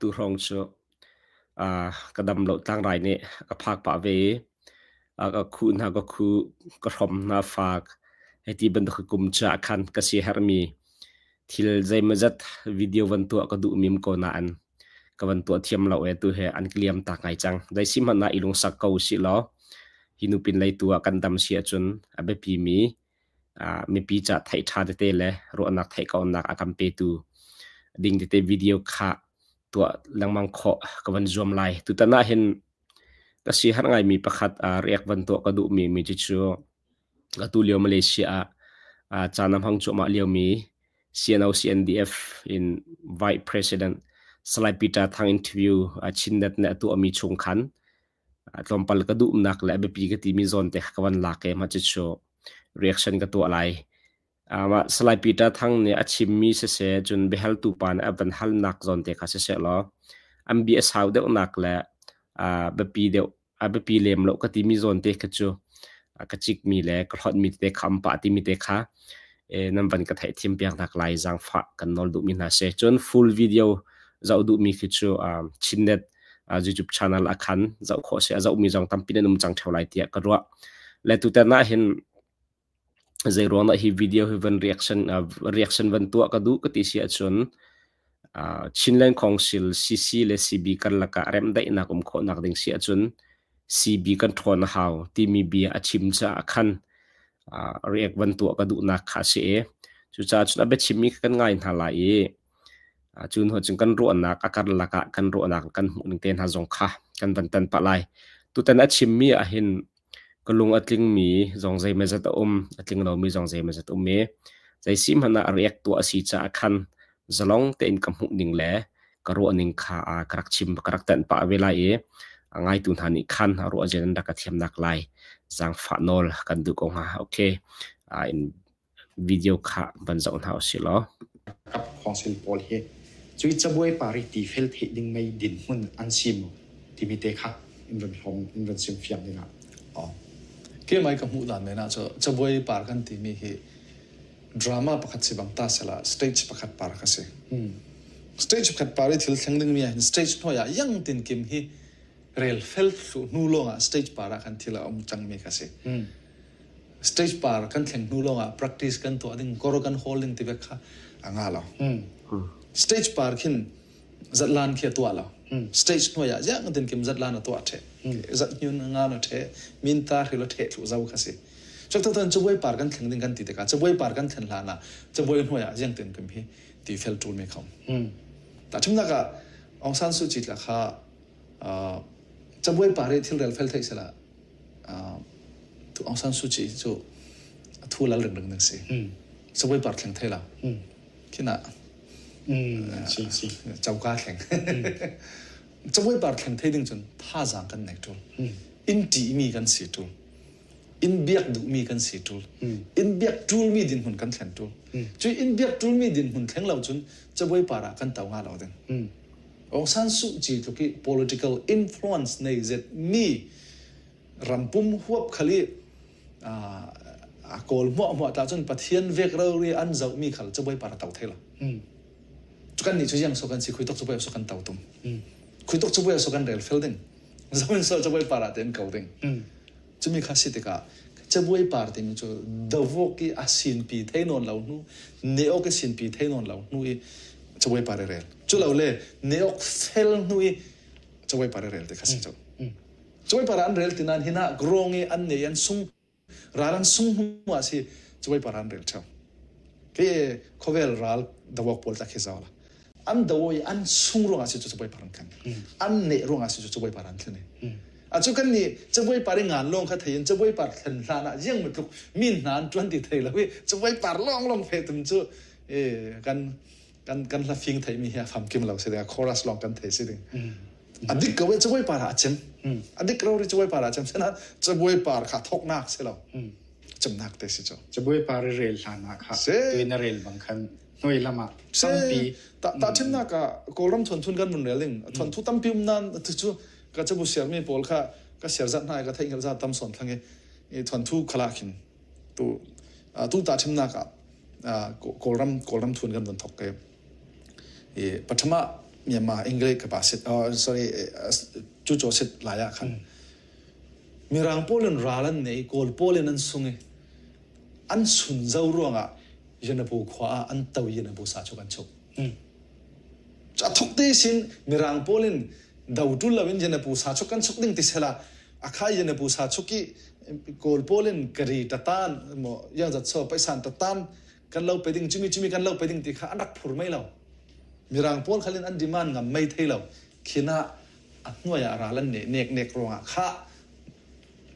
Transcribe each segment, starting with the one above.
Tu hrawng cu ka dam lo tlangrai nih ka phak pah ve i ka khuh hna ka khuh, ka hrom hna faak. Hiti bantuk kum caah khan ka siaherhmi thil zeimawzat video van tuah ka duhmi um ko nain ka van tuah thiam lo e tu he an ka liam tak ngai cang. Zeisi hmanh ah i lungsak ko usih law hi nu pin lei tu ah kan dam si ahcun a biapi mi mipi ca theih ṭha tete le ruahnak theih kaunak a kan petu ding tete video kha tuah lengmang khawh ka van zuam lai. Tutan ah hin ka si har ngaimi pakhat react van tuah ka duhmi mi cu atu lio Malaysia ah caan a hmang cuahmah liomi CNO CNDF in Vice President Salai Peter Thang interview Chinnet nih a tuahmi chung khan tlawmpal ka duhnak le a biapi ka timi zawn te kha ka van lak i mah cucu reaction ka tuah lai. Mah Salai Peter Thang nih a chimmi siseh cun biahaltu pa nih a van halnak zawn te kha siseh law an bia a sau deuhnak le biapi deuh a biapi lem lo ka timi zawn te kha cu ka cikmi le ka hlawtmi tete kha an pah timi te kha nan van ka theihthiam piak nak lai zaangfah kan nawl duhmi hna si. Cun full video zoh duhmi khi cu Chinnet YouTube channel a khan zoh khawh si. A zohmi zong tampi nan um cang theo lai tiah ka ruah. Le tutan ah hin zei ruang dah hi video hi van reaction reaction van tuah ka duh ka ti si ahcun Chinland Council CC le CB karlak ah remdaihnak um khawhnak ding si ahcun CB kan ṭhawn a hau timi bia a chim caah khan react van tuah ka duhnak kha a si i cucaah cun a biachimmi kha kan ngai hna lai i cu hnu cun kan ruahnak a karlak ah kan ruahnak kan hmuh ning te hna zong kha kan van tan pah lai. Tutan a chimmi ah hin Ka lung a tlingmi zong zeimawzat a um, a tling lomi zong zeimawzat a um i zeisi hmanh ah react tuah a si caah khan zalong tein ka hmuh ning le ka ruah ning kha ka rak chim ka rak tenh pah ve lai i a ngaitu hna nih khan ruah zia nan rak ka thiamnak lai zaangfah nawl kan duh ko hnga. Okay. In video kha van zoh hna usih law. Kap council pawl hi cui cabuai par i ti fel theih ding mei din hmun an si maw timi te kha in van hlom in van sim fiang ding ah. Oh. Ke mai ka hmuh dan men ah cu cabuai par kan timi hi drama pakhat si bang ta sela stage pakhat par ka si. Stage pakhat par i thil thleng ding mi ah hin stage hnuai ah yang tin kim hi rel fel thlu hnu lawng ah stage par ah kan thil a um cang mi ka si. Stage par kan thleng hnu lawngah practice kan tuah ding, kor kan hawl ding ti vek kha a nga lo. Stage par khin zatlan khi a tuah lo. Stage hnuai ah ziang tin kim zatlan a tuah the. Zat hnun nga na the, min ta hril a the thlu zau kha si. Chak tan cabuai par kan thleng ding kan ti tikah cabuai par kan thlen hlan ah cabuai hnuai ah ziang tin kim hi ti fel tul me khom. Ta thimnak ah Aung San Suu Kyi tla kha cabuai par i thil rel fel theih sela tu Aung San Suu Kyi cu a thu lal ring ring ding si. Cabuai par thleng thei lo. Khin ah coka thleng. Cabuai par thleng thei ding cun thazaang kan nei ṭul. Inn ṭihmi kan si ṭul. Inn biak duhmi kan si ṭul. Inn biak ṭulmi dinhmun kan thlen ṭul. Cui inn biak ṭulmi dinhmun thleng lo cun cabuai par ah kan to nga lo ding. Aung San Suu Kyi tluk i political influence nei zet mi rampum huap khal i a kawl hmuah hmuah ta cun Pathian vek rori an zoh mi khal cabuai par a to thei lo. Cu kan nih cu yang so kan si khui tok cabuai so kan to tum. Khui tok cabuai so kan rel fel ding. Zoin so cabuai par ah ten ko ding. Cumi kha si tikah cabuai par timi cu dawuk i a sinpi thei nawn lo hnu neok i sinpi thei nawn lo hnu i cabuai par i rel. Cu lo le neok fel hnu i cabuai par i rel ti kha si cu. Cabuai par an rel ti nain hinah grong i an nei an sung ral an sung hnu ah si cabuai par an rel theo. Ke khawvel ral dawok pawl ta khi zau la. An do i an sung ruangah si cu cabuai par an thlen. An neh ruangah si cu cabuai par an thlen i. Acu kan nih cabuai par i ngan lawng kha thei in cabuai par thlen hlan ah ziang matluk min hna an ṭuan ti thei lo i cabuai par lawng lawng fe tum cu kan kan kan hla fing theimi hi a famkim lo si ding chorus lawng kan thei si ding. A dik ko e cabuai par ah a cem. A dik ro ri cabuai par ah a cem. Sena cabuai par kha thoknak si lo. Cemnak te si cu. Cabuai par i rel hlan ah kha tuin a rel bang khan hnuai lam ah tampi ta thimnak ah Kawlram thuanthun kan mun rel ding thuanthu tampi um nan tu cu ka cabu siarmi pawl kha ka siar zat hna i ka theih hngalh zat tam sawn thlang i thuanthu khala khin tu tu ta thimnak ah Kawlram Kawlram thun kan von thok ke i pathama. Myanmar English ka pa sit oh sorry cu cho sit lai ah khan Mirang pawl in ral an nei Kawl pawl in an sung i an sun zo ruangah Yanabu khua ah an to Yanabu sa chu kan chuk. A thuk te sin Mirang pawl in do tul lo in Yanabu sa chuk kan chuk ding ti sela a khai Yanabu sa chuk i Kawl pawl in kari tatan mo yang zat so paisan tatan kan lo pe ding chumi chumi kan lo pe ding ti kha an rak phur mai lo. Mirang pawl khalin an demand ngam mai thei lo. Khina a hnuai ah ral an ne nek nek ruangah kha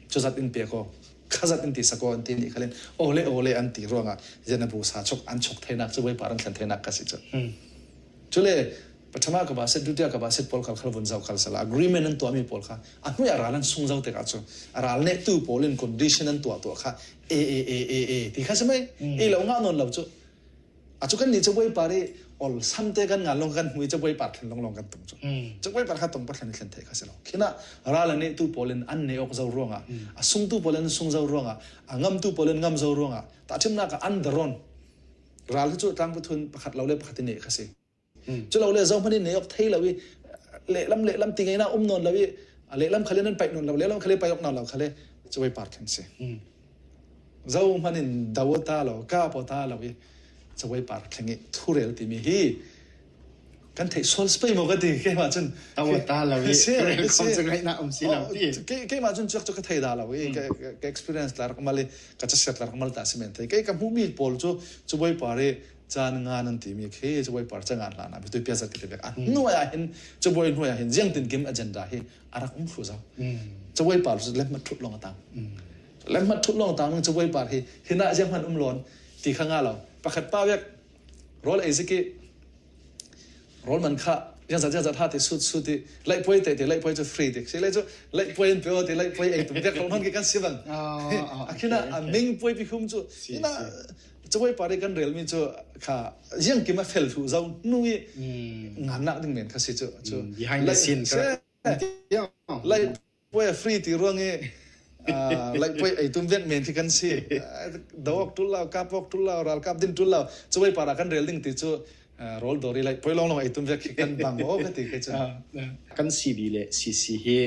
cuzat in pe ko khazat in ti sako an ti nih khalin ole ole an ti ruangah zenabu sa chok an chok theinak cu voi par an thlen theinak ka si cu. Cule pathama ka ba set dutia ka ba set pol khal khal vun zau khal sala agreement an tuah mi pawl kha a hnuai ral an sung zau tikah cu ral ne tu pawl in condition an tuah tuah kha e e e e e ti kha si mai e lo nga non lo cu. A cu kan nih cabuai par i ol sam te kan ngan long kan hmui cabuai par thlen long long kan tung cu. Cabuai par kha tung pa thlen thlen thei kha si lo. Khina ral ne tu pawl in an ne ok zo ruangah a sung tu pawl in sung zo ruangah a ngam tu pawl in ngam zo ruangah ta thimnak an daron ral cu tlang pathun pakhat lo le pakhat ne kha si. Cu lo le zo hmanh in ne ok thei lo i lehlam lehlam ti ngei na um non lo i lehlam khale nan paih non lo lehlam khale paih ok na lo khale cabuai par thlen si. Zo hmanh in do ta lo ka po ta lo i cabuai par thleng i thurel timi hi kan theih sual spei maw ka ti keimah cun. Tawa ta lo i thurel kong cu ngaihnak um si lo ti. Keimah cun cuak cu ka thei da lo i ka experience la rak mal i ka casiat la rak mal ta si men thei. Kei ka hmuhmi pawl cu cabuai par i caan nga nan timi khi cabuai par ca ngan hlan ah biatu pia zat ka ti bek. A hnuai ah hin cabuai hnuai ah hin ziang tin kim agenda hi a rak um thlu zau. Cabuai par cu lehmat thut long a tang. Lehmat thut long tang cabuai par hi hina ziang hman um lon ti kha nga lo. Pakhat pa vek rawl ei ziki rawl man kha yang zat yang zat ha ti sut sut ti laih puai te ti laih puai cu free ti si lai cu laih puai in peo ti laih puai ei tum vek lo man ki kan si bang. Akhina a ming puai pi khum cu ina cabuai par i kan rel mi cu kha ziang kim a fel thu zo nu i ngan nak ding men kha si cu cu behind the scene lai puai free ti ruang i lai puai ei tum vek men khi kan si dawak tul lo kapok tul lo ralkap din tul lo cabuai par ah kan rel ding ti cu rol dori lai puai long long ei tum vek khi kan bang o ka ti kai cu. Kan CB le CC hi.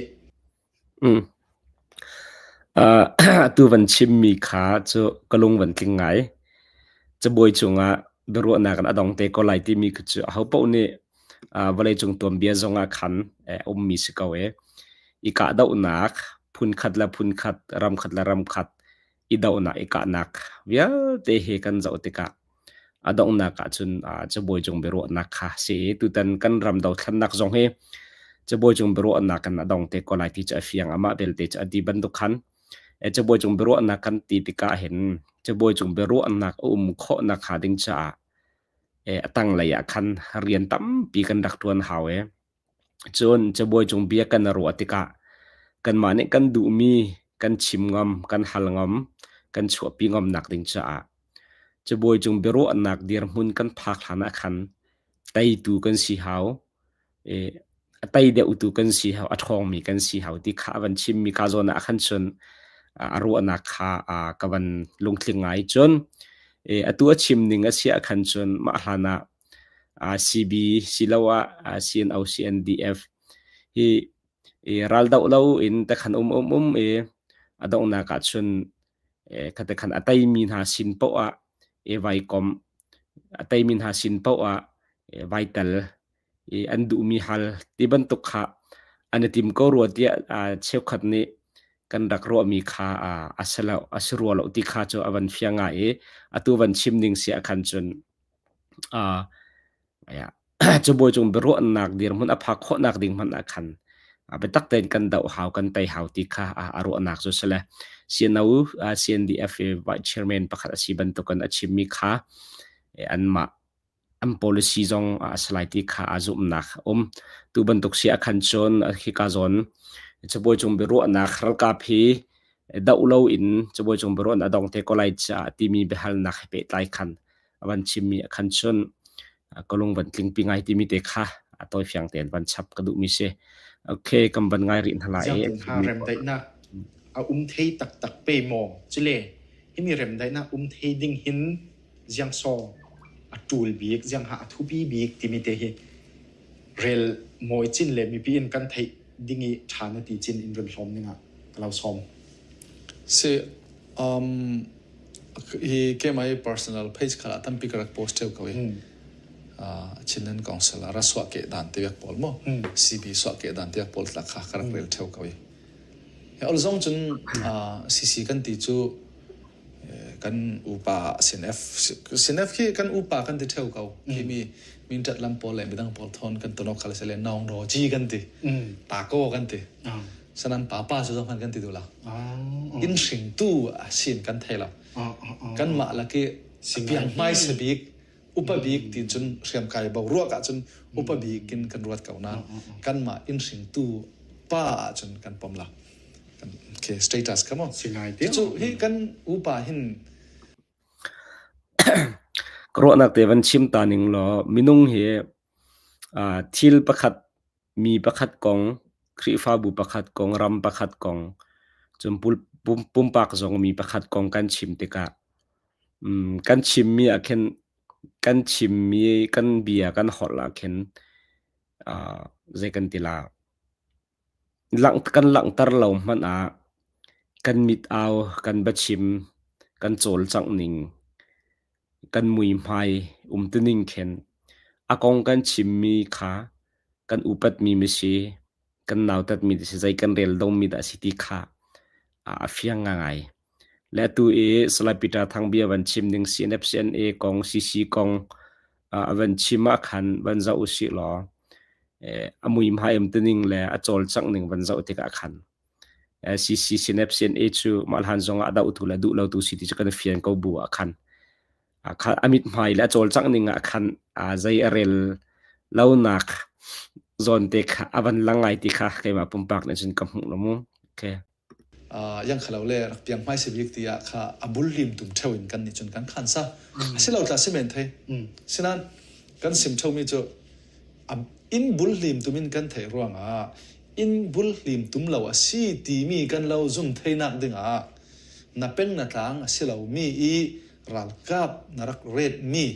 Atu van chimmi kha cu ka lung van tling ngai. Cabuai cungah biaruahnak in a dong te ko lai timi khi cu ahopaoh nih vawleicung tuanbia zongah khan a ummi si ko ee. I kahdohnak phunkhat le phunkhat, ramkhat le ramkhat i dohnak, i kahnak vialte hi kan zoh tikah a donghnak ahcun cabuai cung biaruahnak kha si i tutan kan ram dothlennak zong hi cabuai cung biaruahnak in a dong te ko lai ti cu a fiang. Amah belte cu a ti bantuk khan cabuai cung biaruahnak kan ti tikah hin cabuai cung biaruahnak a um khawhnak hnga ding caah a tanglei ah khan rian tampi kan rak ṭuan hau i cun cabuai cung bia kan i ruah tikah kanmah nih kan duhmi kan chim ngam, kan hal ngam, kan chuahpi ngamnak ding caah cabuai cung biaruahnak dirhmun kan phak hlan ah khan teitu kan si hau. A tei deuhtu kan si hau, a ṭhawngmi kan si hau ti kha a van chimmi ka zawn ah khan cun a ruahnak kha ka van lungtling ngai. Cun atu a chim ning a si ah khan cun mah hlan ah CB siloah CNO CNDF hi raldoh lo in tekhan um um um i a donghnak ah cun khatekhan a teimi hna sin poah ah i vai komh, a teimi hna sin poah ah vai tel i an duhmi hal ti bantuk kha an i tim ko rua tiah cheukhat nih kan rak ruahmi kha a si lo, a si rua lo ti kha cu a van fiang ngai i atu van chim ning si ah khan cun Cabuai cung biaruahnak dirhmun a phak khawhnak ding hmanh ah khan biatak tein kan doh hau, kan tei hau ti kha a ruahnak cu si le CNO, CNDF i Vice Chairman pakhat a si bantukin a chimmi kha anmah an policy zong a si lai ti kha a zumhnak a um. Tu bantuk si ah khan cun hika zawn cabuai cung biaruahnak ralkap hi doh loin cabuai cung biaruahnak a dong te ko lai caah timi biahalnak he pehtlai khan a van chimmi ah khan cun ka lung van tlingpi ngai timi te kha a tawifiang tein van chap ka duhmi si. Okay, kan van ngai rih hna lai. Ziang ha remdaihnak a um thei taktak pe maw? Cule himi remdaihnak um thei ding hin ziang saw a ṭul bik, ziang ha a thupi bik timi te hi. Rel mawi cin le mipi in kan theih ding i ṭha na ti cin in run hlawm ning ah ka lo sawm. Si hi kemai personal page khala tampi ka rak post theu ko i Chinland Council ah ra suah ke dan te vek pawl mo CB suah ke dan te vek pawl tla kha ka rak rel theu ko i ol zong cun CC kan ti cu kan upa CNF CNF khi kan upa kan ti theu ko khi mi min tat lam pawl le midang pawl thon kan tonok khal se le naung ro ji kan ti ta ko kan ti sanan papa su zong kan ti du la in hring tu sin kan thei lo kan mah laki piang hmai sabik upa bik tin cun hriam kai bo ruak ah cun upa bik in kan ruat ko na kan mah in hring tu pa ah cun kan pom la okay status come on Singai te. Cu hi kan upa hin Ka ruahnak te van chim ta ning law minung hi thil pakhat mi pakhat kong Khrihfabu pakhat kong ram pakhat kong cun pumpak zong mi pakhat kong kan chim tikah kan chimmi ah khin kan chimmi kan bia kan holh ah khin zei kan ti la Kan langhter lo hmanh ah kan mit-au, kan biachim, kan cawlcangh ning, kan muihmai umtuning khin a kong kan chimmi kha kan upatmi ma si, kan nautatmi dah si, zei kan rel dongmi dah a si ti kha a fiang ngaingai. Le atu i Salai Peter Thang bia van chim ding CNFCNA kong, CC kong a van chim ah khan van zoh usih law a muihmai umtuning le a cawlcangh ning van zoh tikah khan CC CNFCNA cu mah hlan zong ah a dohtu le duh lotu si ti cu kan fian ko bu ah khan a mithmai le a cawlcangh ning ah khan zei a rel lonak zawn te kha a van lang ngai ti kha keimah pumpak nih cun ka hmuh lo mu. Okay. Yang khalo le rak piang hmai se bik tiah kha a bul lim tum theu in kan nih cun kan khan sa asilo tla simen thei sinan kan sim theu mi cu in bul lim tum in kan thei ruangah in bul lim tum lo a si timi kan lo zum theinak dingah na peng na tlang asilo mi i ralkap na rak ret mi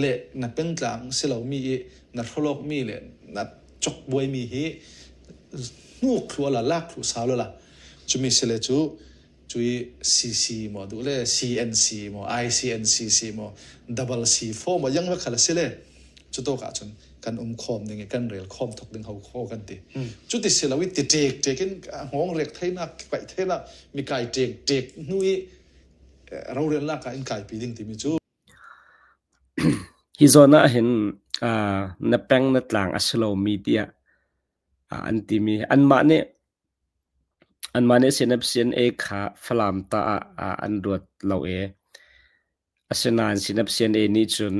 le na pengtlang silo mi i na hrolok mi le na chok buai mi hi hnuk thlu la lak thlu sau la chumi sile cu cui CC mo du le CNC mo ICNCC mo double C fo mo yang khala sile chu to ka chun kan um khom ding kan rel khom thok ding ho kho kan ti chu ti silawi ti tek tekin ngong rek theina kai theina mi kai tek tek nui rorel na ka in kai pi ding ti mi chu Hi zawn ah hin na peng na tlang a si lomi tiah an timi anmah nih CNA kha Falam ta ah an ruat lo i asinain CNA nih cun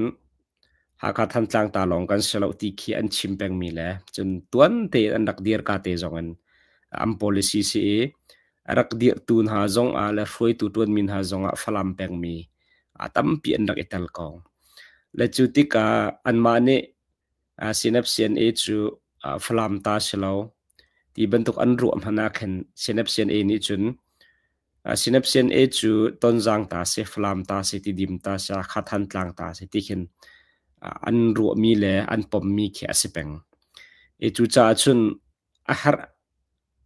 Hakha Thantlang ta lawng kan si lo ti khi an chim pengmi le cun tuan tein an rak dir ka te zong in an policy si i a rak dirhtu hna zong ah le hruaitu ṭuanmi hna zong ah Falam pengmi tampi an rak i tel ko. Le cu tikah anmah nih CNF-CNA cu Falam ta si lo ti bantuk an ruah hmanh ah khin CNF-CNA nih cun CNF-CNA cu Tonzang ta si, Falam ta si, Tidim ta si, Hakha Thantlang ta si ti khin an ruahmi le an pommi khi a si peng. I cucaah cun a herh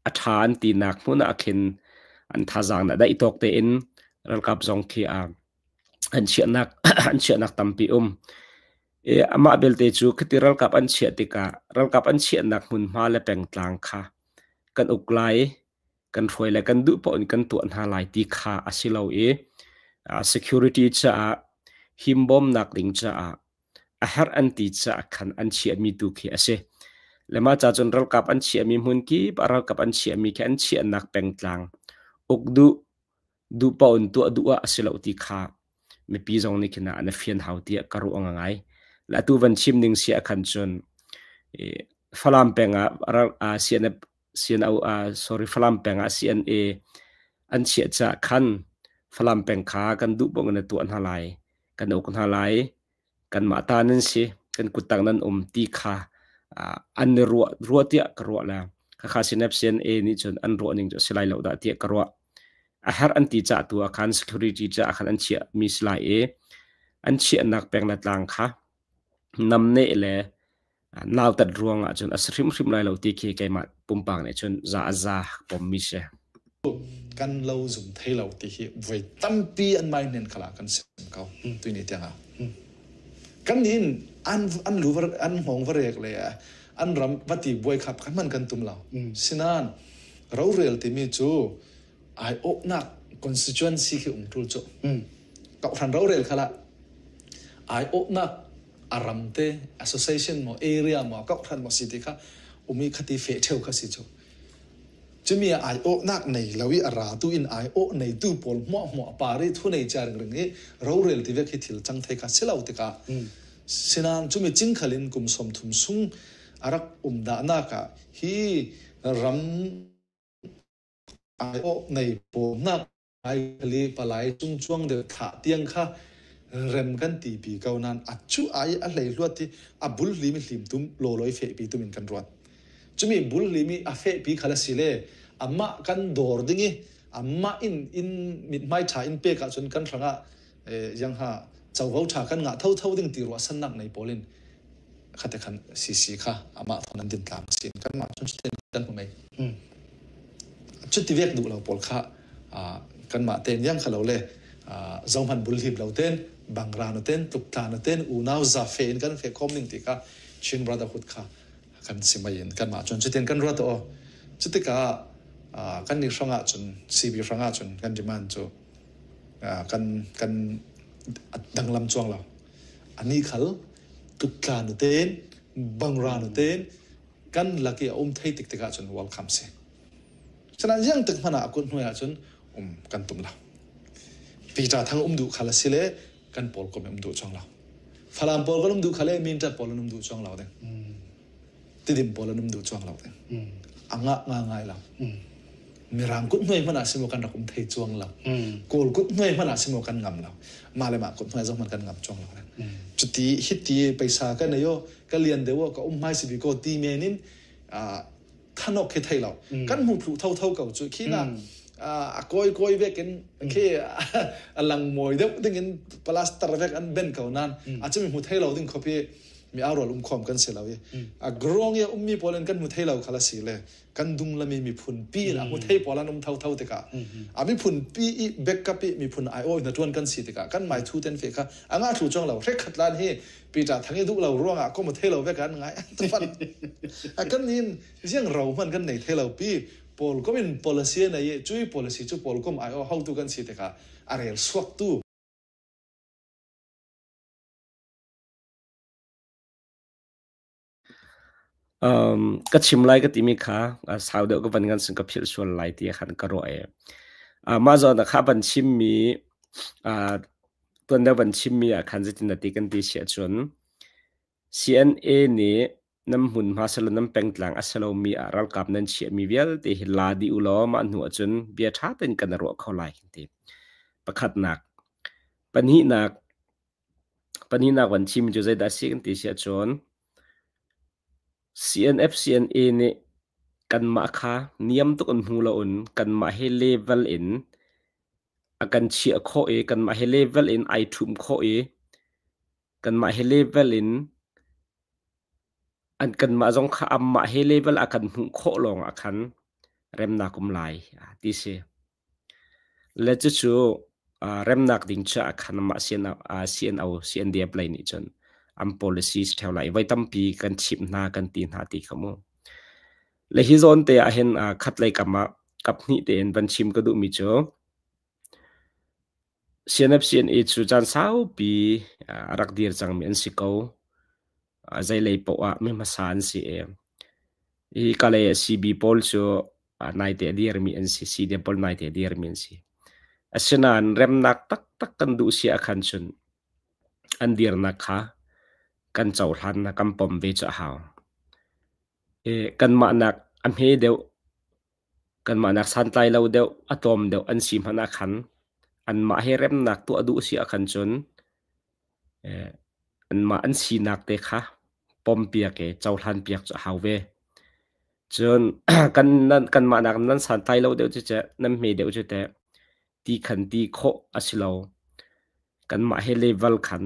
a ṭha an tinak hmun ah khin an thazaang dah daih tawk tein ralkap zong khi an chiahnak an chiahnak tampi um. I amah belte cu khiti ralkap an chiah tikah ralkap an chiahnak hmunhma le pengtlang kha kan uk lai, kan hruai le kan duh paoh in kan tuah hna lai ti kha a si lo i security caah himbawmnak ding caah a herh an ti caah khan an chiahmi tu khi a si. Le mah ca cun ralkap an chiahmi hmun kip ah ralkap an chiahmi khi an chiahnak pengtlang uk duh duh paoh in tuah duh ah a si lo ti kha mipi zong nih khin an fian hau tiah ka ruah ngai. Le atu van chim ning si ah khan cun Falam peng ah CNF CNO sorry Falam peng ah CNA an chiah caah khan Falam peng kha kan duh bang in tuah hna lai kan uk hna lai kanmah ta nan si kan kuttang nan um ti kha an i ruah ruah tiah ka ruah la khakha sinep CNA nih cun an ruah ning cu si lai lo dah tiah ka ruah a herh an ti cah tu ah khan security caah khan an chiah mi si lai i an chiahnak peng le tlang kha namneh le. Nautat ruang ah cun a si hrimhrim lai lo ti khi keimah pumpak nih cun za a za pommi si. Kan lo zum thei lo ti hi voi tampi an mai nen khala kan sim ko tu ni tiang ah. Kan nin an an lu an hngong varek le an ram vati buai khap kan man kan tum lo. Sinan rorel timi cu ai awhnak constituency khi um tul cu. Kohhran rorel khala ai awhnak a ram te association maw area maw kohhran maw si ti kha umi khati fe theu kha si cu. Cumi ai awhnak nei lo i a ra tu in ai awh nei tu pawl hmuah hmuah pari thu nei cha ring ring i rorel ti vek hi thil cang thei kha si lo tikah sinan cumi cingkhalin kum 30 sung arak um dah nak ah hi ram ai awh nei pawl nak ai khali palai cungcuang deuh thlah tiang kha rem kan ti pi ko nan a chu ai a hlei hluat i a bul hlimi hlim tum loloi fe pi tumin kan ruat chumi bul hlimi a fe pi khala si le amma kan dor ding i amma in in mit mai tha in pek ah cun kan hranga yang ha covo tha kan ngah tho tho ding ti ruah sannak nei polin khate khan CC kha amah thon an din tlang sin kan mah chun ten kan hmu mei chuti vek duh lo pawl kha kan mah ten yang khalo le zohman bul hip lo ten bangra na ten tuktla na ten unau za fe in kan fe khom ning ti kha Chin Brotherhood kha kan simai in kan mah chun chutin kan ruat o chutika kan ni hranga chun CB hranga chun kan demand chu kan kan danglam chuang lo ani khal tuktla na ten bangra na ten kan laki a um thei tik tikah cun welcome si sanan yang tik hmana akut hnuai ah cun um kan tum la Peter thang um duh khala si le kan pawl kom um duh chong lo Falam pawl kan um duh khale Mintat pawl an um duh chong lo ding Tidim pawl an um duh chuang lo ding anga nga ngai lo Mirang kut hnuai hmanh ah simo kan rak um thei chuang lo Kawl kut hnuai hmanh ah simo kan ngam lo mah le mah kut hnuai zong hmanh kan ngam chuang lo cuti hiti paisa ka nei o ka lian deuh ka um hmai si bi ko ti men in thanok khi thei lo kan hmu thlu tho tho ko chu khi na a koi koi vek in khi a lang mawi deuh ding in plaster vek an ben ko nan a chumi hmu thei lo ding khopi mi aural um khom kan si lo i a grong ya ummi pawl in kan hmu thei lo khala si le kan dung lami miphun pi in a hmu thei pawl an um tho tho tikah a miphun pi i backup i miphun ai oi na tuan kan si tikah kan mai thu ten fe kha anga thu chong lo hrek khat lan hi Peter thang i duh lo ruangah ko mu thei lo vek an ngai tufan a kan nin ziang ro man kan nei thei lo pi pawl kom in policy nei chui policy chu pawl kom ai o how tu kan si tikah a rel suak tu Ka chim lai ka timi kha sau deuh ka van ngan sing ka philh sual lai ti khan ka ruah i mah zawn ah kha van chimmi tuan deuh van chimmi ah khan zeitin dah ti kan ti si ahcun CNA nih nan hmunhma silo nan pengtlang a si lomi ah ralkap nan chiahmi vialte hi la dih u law mah hnu ahcun bia ṭha tein kan i ruah kho lai kan ti. Pakhatnak. Pahnihnak, Pahnihnak van chim cu zeidah a si kan ti si ahcun CNF CNA nih kanmah kha niam tuk in hmu loin kanmah he level in a kan chiah khawh i kanmah he level in ai ṭhum khawh i kanmah he level in an kanmah zong kha anmah he level a kan hmuh khawh lawngah khan remnak um lai ti si. Le cucu remnak ding cu a khan mah CNO, CNDF lei nih cun an policies ṭheo lai voi tampi kan chimh hna kan ti hna ti kha mu. Le hi zawn te ah hin khat lei kam ah kap hnih tein van chim ka duhmi cu CNF CNA cu caan saupi a rak dir cangmi an si ko. Zeilei paoh ah mi hmasa an si i hi kalay CB pawl cu naite a dirmi an si, CDF pawl naite a dirmi an si. Asinain remnak taktak kan duh si ahkhan cun an dirnak kha kan cohlan kan pom ve cu a hau. Kanmah nak a hme deuh, kanmah nak santlai lo deuh, a tlawm deuh an si hmanh ahkhan anmah he remnak tuah duh si ahkhan cun anmah an sinak te kha pompiak i cohlanpiak cu a hau ve. Cun kan nan kanmah nak nan santlai lo deuh cu ceh nan hme deuh cu teh ti khan ti khawh a si lo. Kanmah he level khan.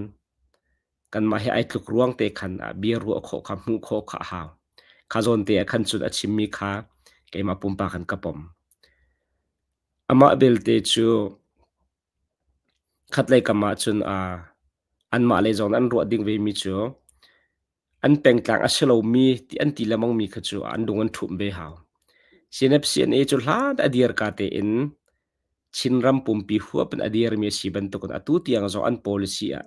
Kanmah he ai tluk ruang te khan bia ruah khawh kha hmuh khawh kha a hau. Kha zawn te ah khan cun a chimmi kha keimah pumpak in ka pom. Amah belte cu khatlei kam ah cun anmah lei zong an ruah ding vemi cu an pengtlang a si lomi ti an ti lengmangmi kha cu an lung an ṭhumh ve hau. CNF-CNA cu hlan a dir ka tein Chinram pumpi huap in a dirmi a si bantukin atu tiang zong an policy ah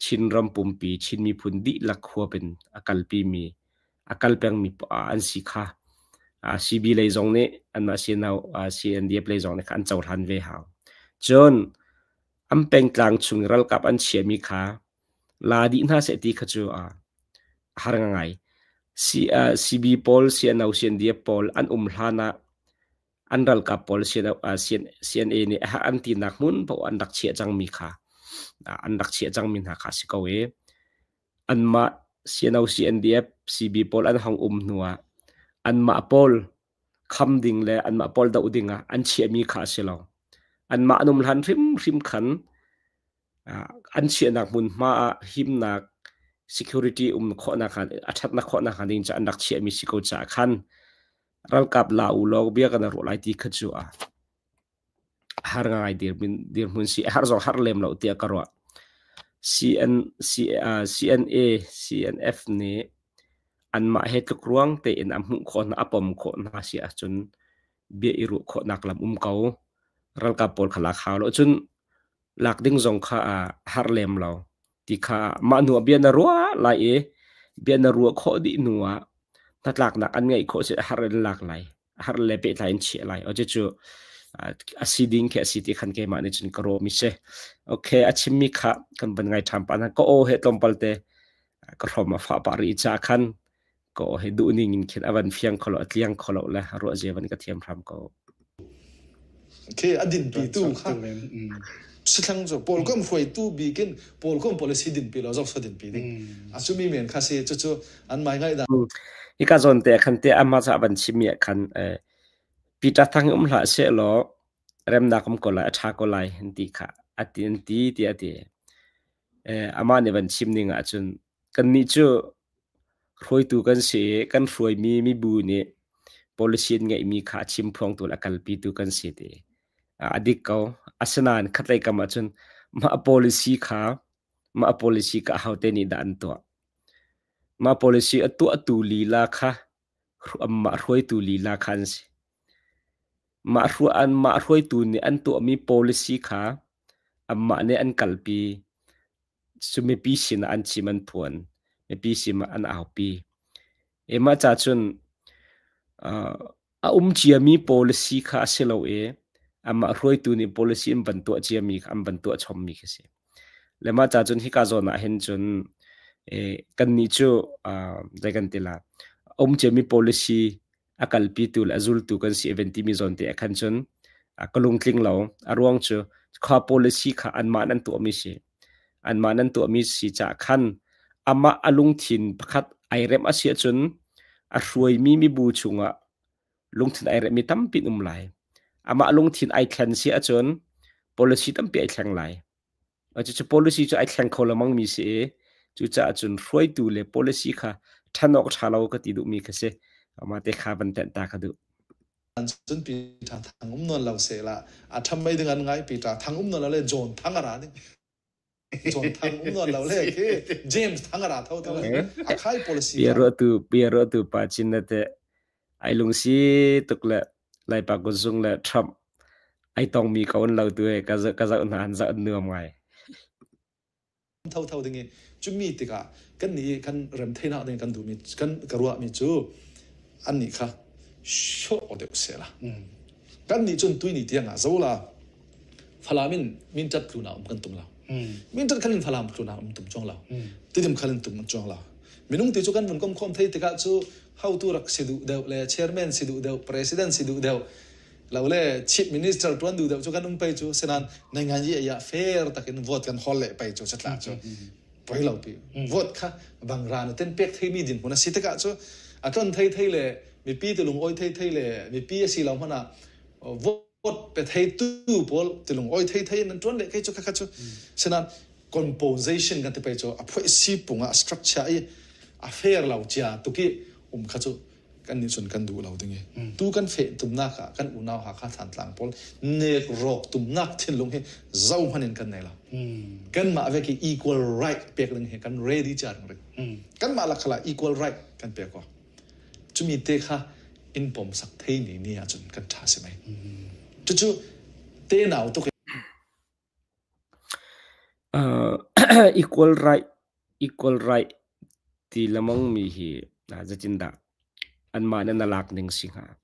Chinram pumpi Chin miphun dihlak huap in a kalpimi a kal pengmi an si kha CB lei zong nih anmah CNO CNDF lei zong nih kha an cohlan ve hau. Cun an pengtlang chung i ralkap an chiahmi kha la dih hna seh ti kha cu a har ngai. CB pawl, CNO, CNDF pawl an um hlan ah an ralkap pawl CNA nih an tinak hmun paoh an rak chiah cangmi kha an rak chiah cangmi hna kha a si ko i anmah CNO, CNDF, CB pawl an hong um hnu ah anmah pawl kham ding le anmah pawl doh ding ah an chiahmi kha a si lo. Anmah an um hlan hrimhrim khan an chiahnak hmunhma ah himnak security um khawhnak a ṭhatnak khawhnak hnga ding cu an rak chiahmi si ko caah khan ralkap la u law bia kan ruah lai ti kha cu a har ngai dirhmun si har zong har lem lo tiah ka ruah. CN, C, uh, CNA, CNF nih anmah he tluk ruang tein a hmuh khawh hna, a pom khawh hna si ahcun bia i ruah khawhnak lam um ko. Ralkap pawl kha lak hau lo cun lak ding zong kha a har lem lo ti kha mah hnu ah bia na ruah lai i bia na ruah khawh dih hnu ah hnatlaknak an ngeih khawh si har in lak lai har le pehtlai in chiah lai o cu a si ding khi a si ti khan keimah nih cun ka rawh mi si okay a chimmi kha kan van ngai ṭhan pa na ka aw he tlawmpal te ka hrom a fah pah rih ca khan ka aw he duh ning in khin a van fiang kholo a tliang kholo le ruah zia van ka thiam hram ko. Okay, a dinpi tu kha sithlang cu pawl kom hruaitu bikin pawl kom policy dinpi lo zok so dinpi ding a cu mi men kha si cu cu an mai ngai da Hika zawn te khan te ama cha van chim mi khan Peter Thang um hlah se law remnak um ko lai a tha ko lai an ti kha ati an ti ti ati ama nih van chim ning ah cun kannih cu Hruaitu kan si i kan hruaimi mibu nih policy an ngeihmi kha a chimphuangtu le a kalpitu kan si ti a dik ko. Asinain khatlei kam ahcun mah policy kha mah policy kha ahote nih dah an tuah? Mah policy a tuahtu lila kha mah hruaitu lila kha an si. Mah mah hruaitu nih an tuahmi policy kha anmah nih an kalpi. Cu mipi sinah an chim an phuan. Mipi sinah an aupi. Mah ca cun a um ciami policy kha a si lo i amah hruaitu nih policy an van tuah ciami kha an van tuah chommi khi si. Le mah ca cun hika zawn ah hin cun kannih cu zei kan ti la a um ciami policy a kalpitu le a zultu kan si even timi zawn te ah khan cun ka lungtling lo. A ruang cu kha policy kha anmah nan tuahmi si. Anmah nan tuahmi si caah khan amah a lungthin pakhat ai remh a si ahcun a hruaimi mibu chungah lungthin ai remhmi tampi an um lai. Amah lungthin ai thlen si ahcun policy tampi ai thleng lai. Cucu policy cu ai thleng kho lengmang mi si i cucaah cun hruaitu le policy kha ṭhan awk ṭha lo ka ti duhmi kha si. Mah te kha van tenh ta ka duh. Cun Peter Thang um nawn lo seh la a ṭham mei ding an ngai Peter Thang um nawn lo le John Thang a ra ding. John Thang um nawn lo le khi James Thang a ra tho tho a khai policy bia ruahtu bia ruahtu pa chin na te ai lungsi tuk le Laipa kutzung le Trump ai tongmi ko an lo tu he ka ka zoh hna an zoh nuam ngai. Tho tho ding i cumi tikah kan nih kan rem theinak ding kan duhmi kan ka ruahmi cu an nih kha show deuh se la. Kan nih cun tui ni tiang ah zo la Falam in Mintat tluna um kan tum lo. Mintat khan in Falam tluna um tum chuang lo. Tidim khan in tum chuang lo. Minung ti cu kan vun kom khom thei tikah cu hotu rak si duh deuh le chairman si duh deuh president si duh deuh lo le chief minister tuan duh deuh cu kan um pei cu senan nai ngan yi ya fair takin vote kan hol le pei cu chatla cu poi lo pi vote kha bangra na ten pek thei mi din hmun a si tikah cu a ton thei thei le mipi te lung oi thei thei le mipi a si lo hmana vote pe thei tu pawl te lung oi thei thei nan tuan le kai cu kha kha cu senan. Composition kan ti pei cu a phoih si pung ah structure i a fair lo cia tuki um kha cu kan nih cun kan duh lo ding i tu kan feh tumnak ah kan unau Hakha Thantlang pawl nek rawk tumnak thinlung hi zo hman in kan nei lo. Kanmah ve ki equal right pek ding hi kan ready cia ring ring. Kanmah lakhala equal right kan pek ko. Cumi te kha in pom sak thei ni ni ahcun kan ṭha si mei. Cucu te nau tuk. Equal right, equal right ti lemang mi hi zeitindah anmah nih na lak ning si hnga?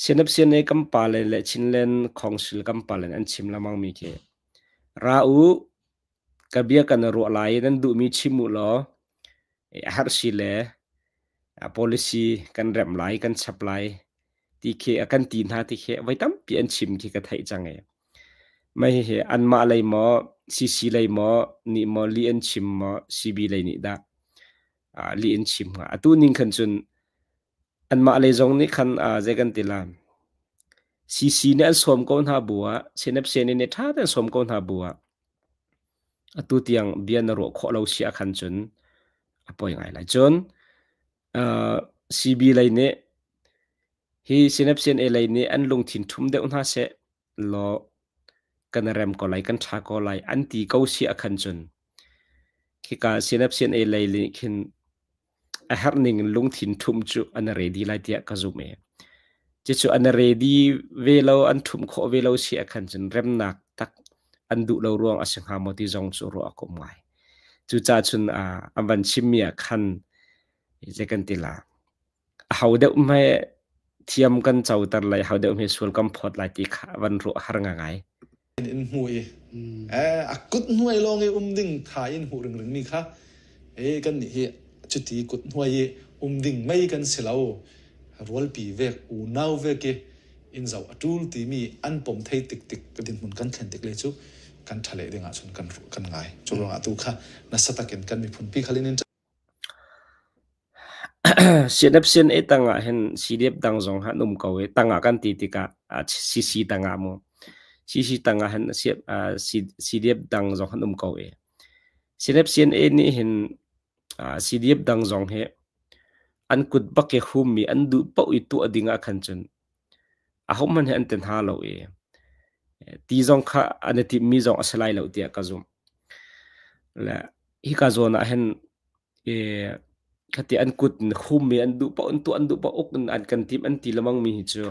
Sianap-sian i kan pale le Chinland Council kan pale an chim lengmang mi khi ra u, ka bia kan i ruah lai i nan duhmi chim u law a herh si le policy kan remh lai, kan chap lai ti khi a kan ti hna ti khi voi tampi an chim khi ka theih cang i mah hihi anmah lei maw CC lei maw nih maw lih an chim maw CB lei nih dah lih an chim hnga? Atu ning khan cun anmah lei zong nih khan zei kan ti la, CC nih an sawm ko hna bu ah CNFC nih ṭha tein sawm ko hna bu ah atu tiang bia na ruah khawh lo si ah khan cun a poi ngai lai. Cun CB lei nih hi CNFCNA lei nih an lungthin ṭhum deuh hna seh law kan rem ko lai, kan ṭha ko lai an ti ko si ah khan cun khika CNFCNA lei nih khin a herh ning in lungthin ṭhumh cu an ready lai tiah ka zumh i cucu an ready ve lo, an ṭhumh khawh ve lo si ah khan cun remnak tak an duh lo ruang a si hnga maw ti zong cu ruah a um ngai. Cucaah cun an van chimmi ah khan zei kan ti la, aho deuh hme thiam kan coter lai, aho deuh hme sual kan phawt lai ti kha van ruah har ngai. In hmu i a kut hnuai lawng i um ding tha in hmuh ringring mi kha e kan nih hi cuti kut hnuai i um ding mei kan si lo, rualpi vek unau vek i in zoh a ṭul timi an pom thei tik tik ka dinhmun kan thlen tik le cu kan ṭha leh ding ahcun kan kan ngai. Cu ruangah tu kha nasa takin kan miphun pi khalin in. CNFCNA tangah hin CDF dang zong han um ko i tangah kan ti tikah CC tangah mu CC tangah hin CDF dang zong han um ko i CNFCNA nih hin CDF dang zong hi an kut bak i hummi an duh paoh i tuah ding ah khan cun ahohmanh hi an ti hna lo i ti zong kha an i timhmi zong a si lai lo tiah ka zumh. Le hika zawn ah hin i khati an kut in hummi an duh paoh an tuah, an duh paoh uk in an kan timh an ti lengmang mi hi cu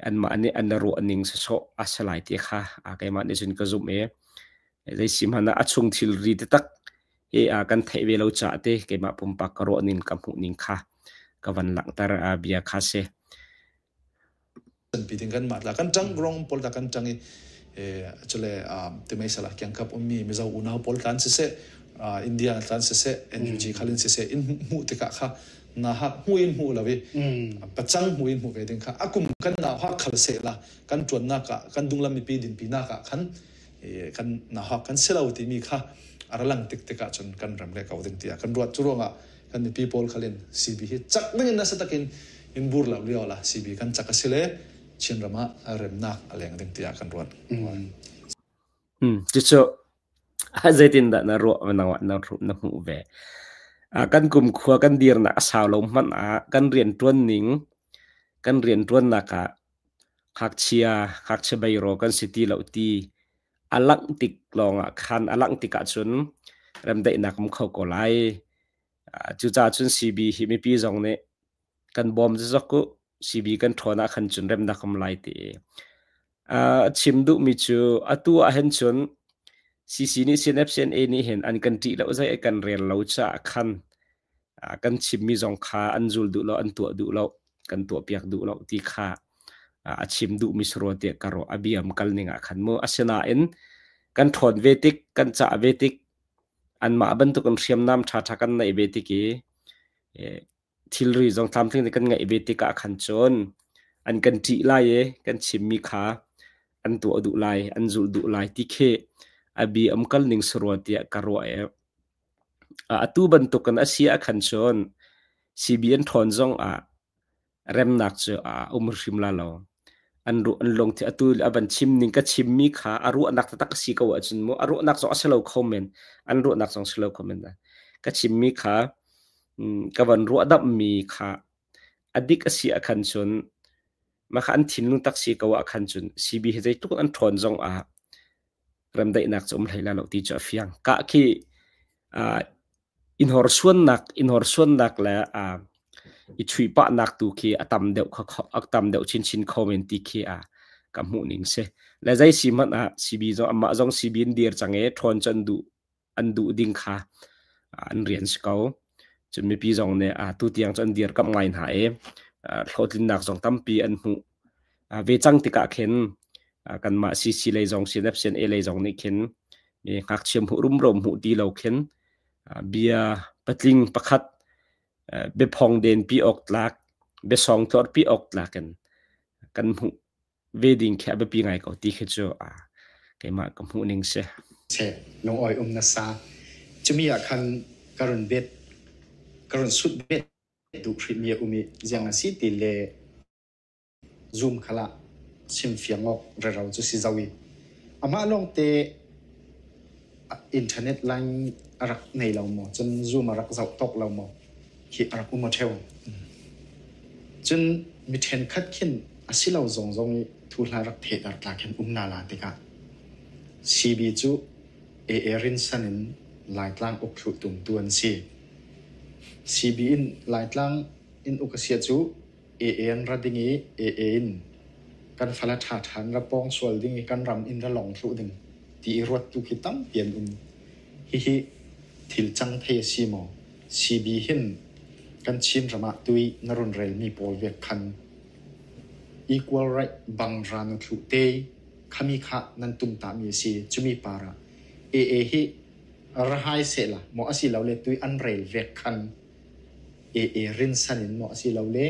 anmah nih an ruah ning sawsawh a si lai ti kha keimah nih cun ka zumh i zei si hmanh ah a chung thilri taktak hi kan theih ve lo caah te keimah pumpak ka ruah ning ka hmuh ning kha ka van langhter bia kha si. Pi ding kan mah la kan ṭang grong pawl ta kan ṭang i chule timei sala kyang kap ummi Mizo unau pawl tlan siseh, India tlan siseh, NUG khalin siseh in hmuh tikah kha na hak hmu in hmu lo i pacang hmu in hmu ve ding kha akum kan nau hak khal se la kan ṭuannak ah kan dunglam mipi dinpi nak ah khan kan na hak kan si lo timi kha aralang tik tikah cun kan ram le ko ding tiah kan ruat. Cu ruangah kan mipi pawl khalin CB hi cak ding in nasa takin in bur lo lio la CB kan cak a si le Chinram ah remnak a leng ding tiah kan ruat. Cucu zeitindah na ruah na na hmuh ve? Kan kum khua kan dirnak a sau lo hmanh ah kan rian ṭuan ning kan rian ṭuannak ah ngakchia ngakchia beiraw kan si ti lo ti a langh tik lawngah khan a langh tikah cun remdaihnak um kho ko lai. Cucaah cun CB hi mipi zong nih kan bawm zok u, CB kan ṭhawn ah khan cun remnak um lai ti. Chim duhmi cu atu ah hin cun CC nih CNFCNA nih hin an kan ṭih lo, zei an kan rel lo caah khan kan chimmi zong kha an zul duh lo, an tuah duh lo, kan tuahpiak duh lo ti kha a chim duhmi si rua tiah ka ruah. A biam kal ning ah khan mu. Asinain kan ṭhawn ve tik, kan cah ve tik, anmah bantukin hriamnam ṭhaṭha kan neih ve tik i thilri zong tlamtling te kan ngeih ve tikah khan cun an kan ṭih lai i kan chimmi kha an tuah duh lai, an zulh duh lai ti khi a bi um kal ning si rua tiah ka ruah i atu bantukin a si ah khan cun CBN ṭhawn zong ah remnak cu a um hrim la lo. An ruah an lungthin atu a van chim ning ka chimmi kha a ruahnak taktak a si ko ahcun mu a ruahnak zong a si lo kho men, an ruahnak zong si lo kho men. Ka chimmi kha ka van ruahdamhmi kha a dik a si ahkhan cun mah kha an thinlung tak si ko ahkhan cun CB hi zeitluk an ṭhawn zong ah remdaihnak cu um hlei lai lo ti cu a fiang. Kah khi in horsuannak le i chuihpahnak tu khi a tam deuh kha a tam deuh chinchin kho men ti khi a ka hmuh ning si. Le zei si hmanh ah CB zong amah zong CB in dir cang i ṭhawn cu an duh ding kha an rian si ko. Cun mipi zong nih tu tiang cu an dirkamh ngai hna i hlawhtlinnak zong tampi an hmuh ve cang tikah khin kanmah CC lei zong CNFCNA lei zong nih khin mi ngakchia hmuh rumro hmuh ti lo khin bia patling pakhat biaphong denpi awk tlak biasawng tlorhpi awk tlak in kan hmuh ve ding khi a biapi ngai ko ti khi cu keimah ka hmuh ning si. Seh lungawi um nasa. Cumi ah khan ka run bet ka run sut bet duh hrih mi a um i ziang a si ti le Zoom khal ah chimfiang awk rero cu si zau i amah lawngte internet line a rak nei lo maw, cun Zoom a rak zoh tawk lo maw khi a rak um a ṭheo. Cun mi ṭhenkhat khin a si lo zong zong i thuhla rak thehter tla khin um na la tikah CB cu AA rinsan in Laitlang uk thluh tumtu an si. CB in Laitlang in uk a sia cu AA an ra ding i AA in kan fale ṭhaṭha in ra pawng sual ding i kan ram in ra long thluh ding ti i ruattu khi tampi an um. Hihi thil cang thei a si maw? CB hin kan Chin ram ah tui na run relmi pawl vek khan equal right bang ra na thluh te khami kha nan tum tami a si. Cumi par ah AA hi ra hai sehla maw asilole tui an rel vek khan AA rinsan in maw asilole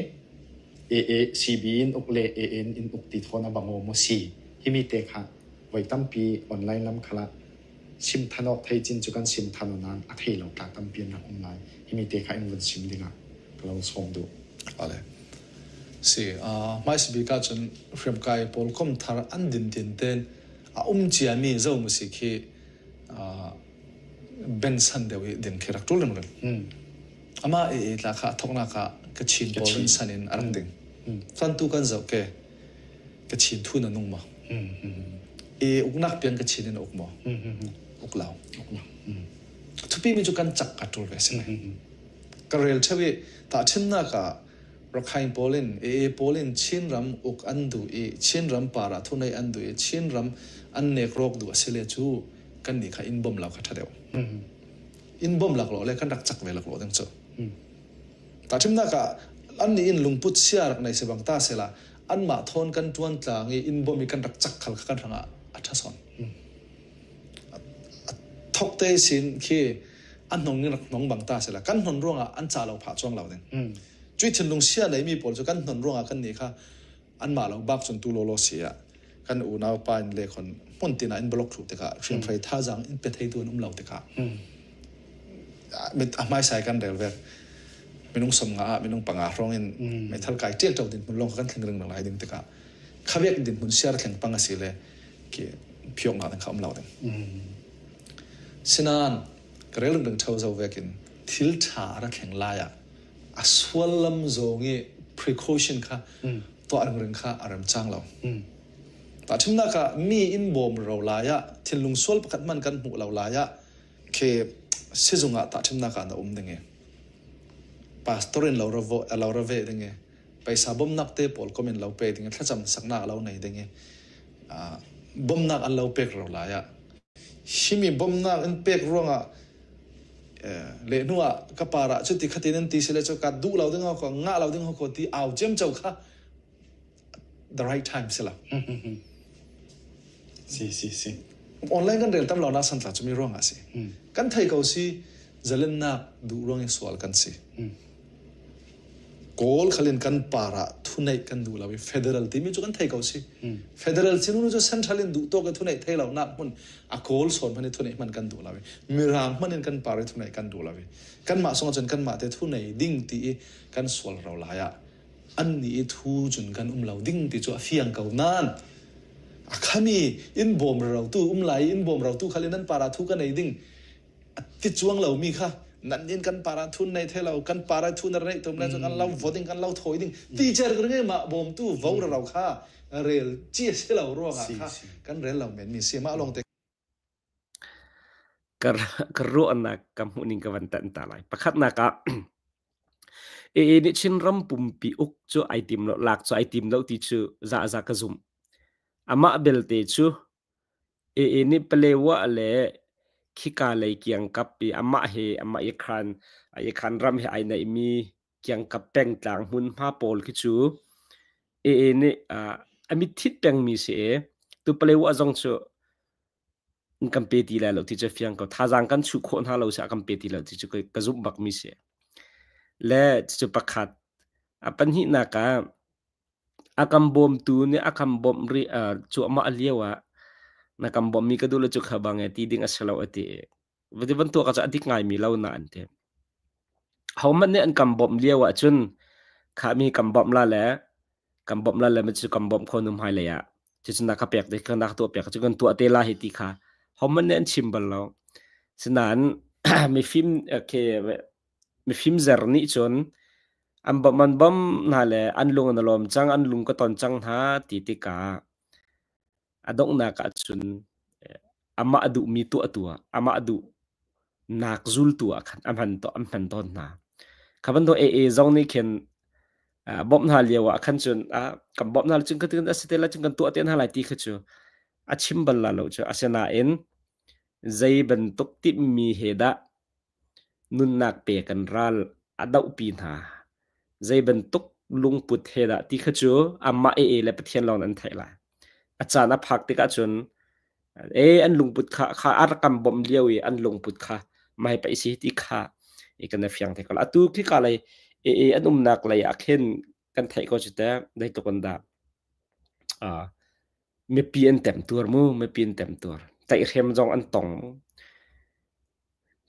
AA CB in uk le AA in uk ti thawn a bangaw maw si? Himi te kha voi tampi online lam khala sim than awk thei cin cu kan sim than nain a thei lo tla tampi an rak um lai. Himi te kha in vun sim dingah ka lo sawm duh. Ale. Si, hmaisabik ahcun hriamkai pawl kom thar an din tin ten a um ciami zo mu si khi bensan deuh i din khi rak ṭul ringring. Amah i tla kha thoknak ah Kachin pawl in san in a rak ding. Fan tu kan zoh ke Kachin thu na nung maw? E uknak pian Kachin in uk maw? Uk lo. Thupi mi cu kan cak ka ṭul ve si. Ka rel ṭheu i tahṭhimnak ah Rakhine pawl in AA pawl in Chin ram uk an duh i Chin ram par ah thunei an duh i Chin ram an nek rawk duh a si le cu kan nih kha in bawm lo kha ṭha deuh. In bawm laklawh le kan rak cak ve laklawh ding cu. Tahṭhimnak ah an nih in lungput sia rak nei se bang ta sela anmah thawn kan ṭuan tlang i in bawm i kan rak cak khal kha kan hrangah a ṭha sawn. Thok te sin khi an hnong in rak hnong bang ta sela kan hnon ruangah an ca lo phah chuang lo ding. Cui thinlung sia neimi pawl cu kan hnon ruangah kan nih kha anmah lo bak cun tu lawlaw si ah kan unau pa in le khon hmun tin ah in block thlu tikah hriamhrei thazaang in pe theitu an um lo tikah mit a hmaisai kan rel ve minung 50 ah minung 5 hrawng in meithal kai ṭial ṭo din hmun lawng kan thleng ring lai ding tikah khavek din hmun siar thleng pang a si le ki phiok na ding kha um lo ding sinan ka rel ring ṭho zo vekin thil ṭha ra thleng lai ah a suallam zawng i precaution kha tuah ringring kha a rem cang lo. Tahchunhnak ah mi in bawm ro lai ah thinlung sual pakhat hmanh kan hmuh lo lai ah khi sizung ah tahchunhnak ah na um ding i pastor in lo ra lo ra ve ding i paisa bawmnak te pawl kom in lo pe ding i thlacam saknak lo nei ding i bawmnak an lo pek ro lai ah himi bawmnak in pek ruangah le hnu ah ka par ah cuti khatin an ti sile cu ka duh lo ding ko ngah lo ding ko ti au cem cho kha the right time sila. Si si si. Online kan rel tam lo na san tla chumi ruang ah si. Kan thei ko si zalennak duh ruang i sual kan si. Kawl khalin kan par ah thuneih kan duh lo i federal timi cu kan thei ko si. Federal sinu cu central in duh tawk i thuneih thei lo nak hmun a Kawl sawn hman i thuneih hman kan duh lo i Mirang hman in kan par i thuneih kan duh lo i kanmah song cun kanmah te thunei ding ti i kan sual ro lai ah. An nih i thu cun kan um lo ding ti cu a fiang ko nain a khami in bawm rotu um lai in bawm rotu khal in nan para thu kan ei ding ti chuang lo mi kha nan in kan para thun nei the lo kan para thun nei tum le kan lo voting kan lo thoi ding ti cher nge ma bawm tu vo ro kha rel chi se lo ruanga kha kan rel lo men mi si ma long te. Ka ruahnak ka hmuhning ka van tanh ta lai. Pakhatnak ah AA nih Chinram pumpi uk cu ai tim lo, lak cu ai tim lo ti cu za ka zumh. Amah belte cu AA nih Palewa le khika lei kiangkap i amah he amah i khan i khan ram he ai naihmi kiangkap pengtlang hmunhma pawl khi cu AA nih a mitthit pengmi si i tu Palewa zong cu an kan pe ti lai lo ti cu fiang ko. Thazaang kan chuh khawh hna lo si a kan pe ti lo ti cu ka zumh bakmi si. Le cucu pakhat. A pahnihnak ah a kan bawmtu nih a kan bawmh rih cuahmah lio ah na kan bawmhmi ka duh lo cu kha bang e ti ding a si lo a ti. Vati bantuk ah a dik ngaimi lo na an ti. Hohmanh nih an kan bawmh lio ahcun khami kan bawmh la le kan bawmh la le cu kan bawmh kho nu hmailei ah cucu na ka pek te na ka tuah piak cu kan tuah te la hi ti kha hohmanh nih an chim bal lo. Sinain mifim okay, mifim zer nih cun an bawmh an bawmh hna le an lung an lawm cang an lung ka ton cang hna ti tikah a donghnak ah cun amah a duhmi tuah tu ah amah duh nak zultu ah khan a hman to an hman tawn hna. Kha bantuk AA zong nih khin bawmh hna lio ah khan cun kan bawmh hna cun kan a si te lai cun kan tuah te hna lai ti kha cu a chim bal la lo cu. Asinain zei bantuk timhmi he dah nunnak pe kan ral a dohpi hna. Zei bantuk lungput he dah ti kha cu amah AA le Pathian lawng an theih lai. A caan a phak tikah cun e an lungput kha kha a rak kan bawmh lio i an lungput kha mai paih si ti kha i kan i fiang te ko. Atu khika lei AA an umnak lei ah khin kan theih ko cu teh zeitluk in dah mipi an temtuar mu, mipi an temtuar. Tlaihhrem zong an tong mu.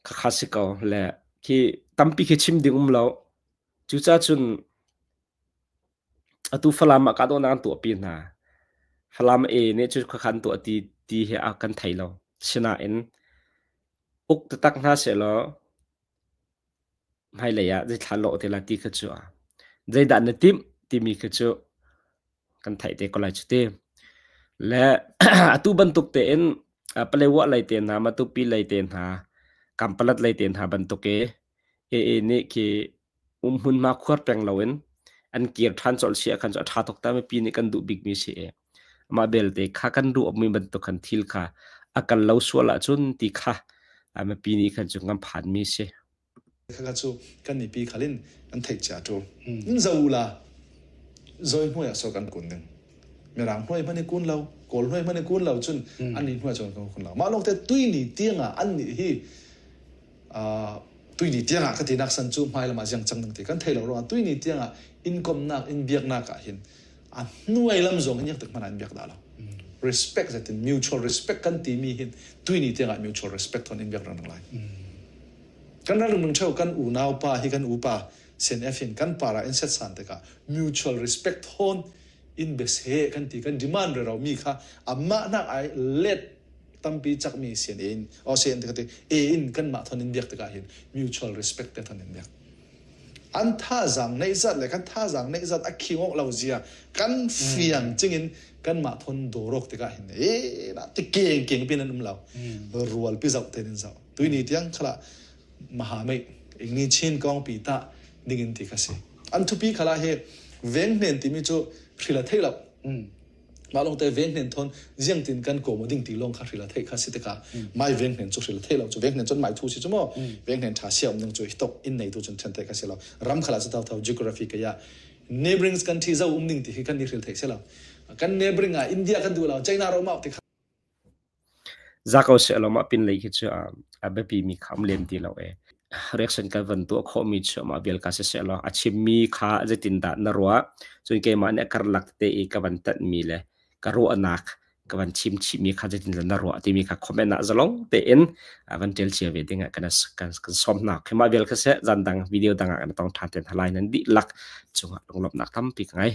Khakha si ko le khi tampi khi chim ding um lo. Cucaah cun atu Falam ah kahdohnak an tuahpi hna. Falam A nih cu khakha an tuah ti ti hi a kan thei lo. Sinain uk taktak hna sehlaw hmailei ah zeithla lawh te lai ti kha cu zeidah na timh timi kha cu kan theih te ko lai cu ti. Le atu bantuk tein Palewa lei te hna, Matupi lei te hna, Kampalat lei te hna bantuk i AA nih khi umhmun ma khuar peng loin an kir ṭhan colh si ahkhan cu a ṭha tuk ta mipi nih kan duh bikmi si i amah belte kha kan ruahmi bantuk khan thil kha a kal lo sual ahcun ti kha mipi nih khan cu kan phanmi si. Khakha cu kan mipi khal in an theih cia ṭul. In zo la zoi hnuai ah so kan kun ding. Mirang hnuai hmanh i kun lo, Kawl hnuai hmanh i kun lo cun an ni hnuai cun kan kun lo. Mah lawng te tui ni tiang ah an nih hi tui ni tiang ah ka tinak san cu hmai lam ah ziang cang ding ti kan thei lo ruangah tui ni tiang ah in komnak in biaknak ah hin a hnuai lam zong hin yak hmanh ah in biak dah lo. Respect zatin mutual respect kan timi hin tui ni tiang ah mutual respect thon in biak rang lai. Kan ral lung theo kan unau pa hi kan upa CNF in kan para in set san tikah mutual respect thon in bese kan ti kan demand re ro mi kha amah nak ai let tampi chakmi sian in o sian te e in kan mah thon in biak tikah hin mutual respect te thon in biak an thazaang neih zat le kan thazaang neih zat a khing lo zia kan fiang chingin kan mah thon dorok tikah hin e na ti keng keng pin an um lo rual pi zau te in zau tuini tiang khala mahamei ingni chin kong pi ta dingin ti kha si an thupi khala he veng hnen timi chu hrila thei lo mah lawng te veng hnen thon ziang tin kan ko mo ding ti lawng kha hrila thei kha si tikah mai veng hnen chu hrila thei lo chu veng hnen chon mai thu si chu mo veng hnen tha sia um ding chu hitok in nei tu chun then te kha si lo ram khala chu tau thau geography ka ya neighboring country zo um ding ti hi kan ni hril thei se lo kan neighboring ah India kan du lo China ro ma ti kha Za ko sehlaw mah pinlei khi cu a biapimi kha um lem ti lo ee. Reaction kan van tuah khawhmi cu mah vial ka si sehlaw a chimmi kha zeitindah na ruah? Cun keimah nih a karlak tete i ka van tanhmi le ka ruahnak. Ka van chim chihmi kha zeitin na ruah timi kha comment ah zalong tein van ṭial cia ve ding ah kan kan kan sawm hna. Khema vel kha seh, zan dang video dang ah kan tong ṭhan ten halai. Nan dihlak cungah lunglawmhnak tampi ka ngei.